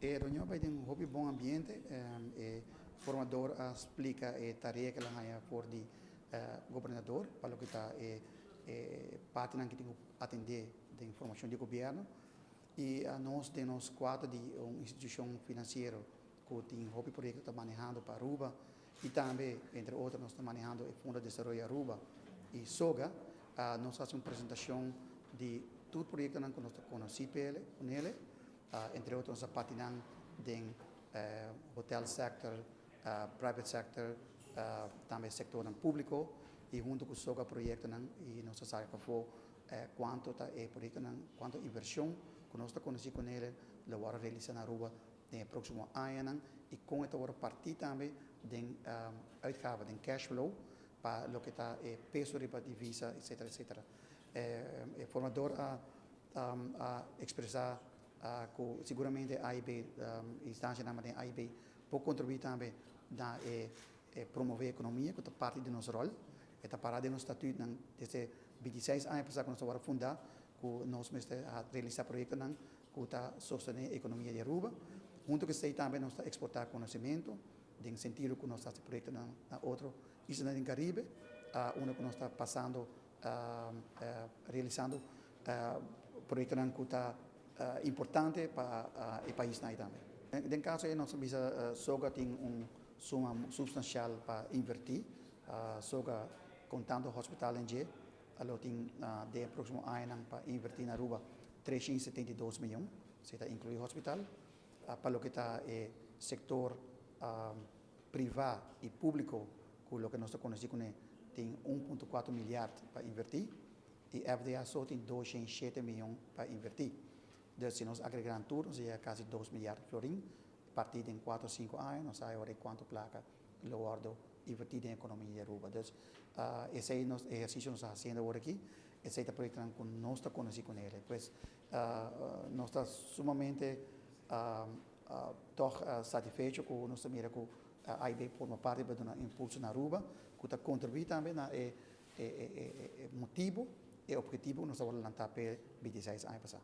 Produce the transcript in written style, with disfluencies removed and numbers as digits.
E reunion a bay den un hopi bon ambiente. E formador a splica e tarea cu el a haya for di gobernador pa loke ta e partinan cu tin cu atende den formacion di gobierno. Y nos den nos cuadro di un institucion financiero cu tin hopi proyecto ta manehando pa Aruba y tambe entre otro nos ta manehando e Fondo de Desaroyo Aruba y SOGA, nos a haci un presentacion di tur proyectonan cu nos ta conoci p'ele, cunele. Entre otro nos a patinan den hotel sector, private sector, tambe sectornan publico y hunto cu SOGA proyectonan y nos a saca pafo cuanto ta e proyectonan, cuanto inversion cu nos ta conoci cunele lo worde realisa na Aruba den e proximo añanan y con e ta worde parti tambe den uitgave, den cash flow pa loke ta e peso riba divisa, etcetera, etcetera. E formador a expresa cu siguramente AIB, instancianan manera AIB por contribui tambe na e promove economia cu ta parti di nos rol. E ta para den nos statuutnan desde 26 aña pasa cu nos a worde funda cu nos mester a realisa proyectonan cu ta sostene economia di Aruba. Hunto cu esey tambe nos ta exporta conocimento den sentido cu nos ta haci proyectonan na otro islanan den Caribe, unda cu nos ta pasando realisando proyectonan cu ta importante pa e paisnan tambe. Den caso ey nos a bisa SOGA tin un suma substancial pa inverti. SOGA contando hospital en dje lo tin den proximo añanan pa inverti na Aruba 372 miyon, si ta inclui hospital. Pa loke ta e sector priva y publico cu loke nos ta conoci cune tin 1.4 miljard pa inverti y FDA so tin 207 miyon pa inverti. Dus si nos agrega tur, nos yega casi 2 miljard florin, parti den 4 o 5 aña, nos sabi awor cuanto placa lo wordo inverti den economia di Aruba. Dus esey nos ehercicio nos ta haciendo awor aki, esey ta proyectonan cu nos ta conoci cu ele. Pues nos ta sumamente toch satisfecho cu nos ta mira cu AIB forma parti pa duna impulso na Aruba, cu ta contribui tambe na e motibo, e objetivo cu nos a lanta pe 26 aña pasa.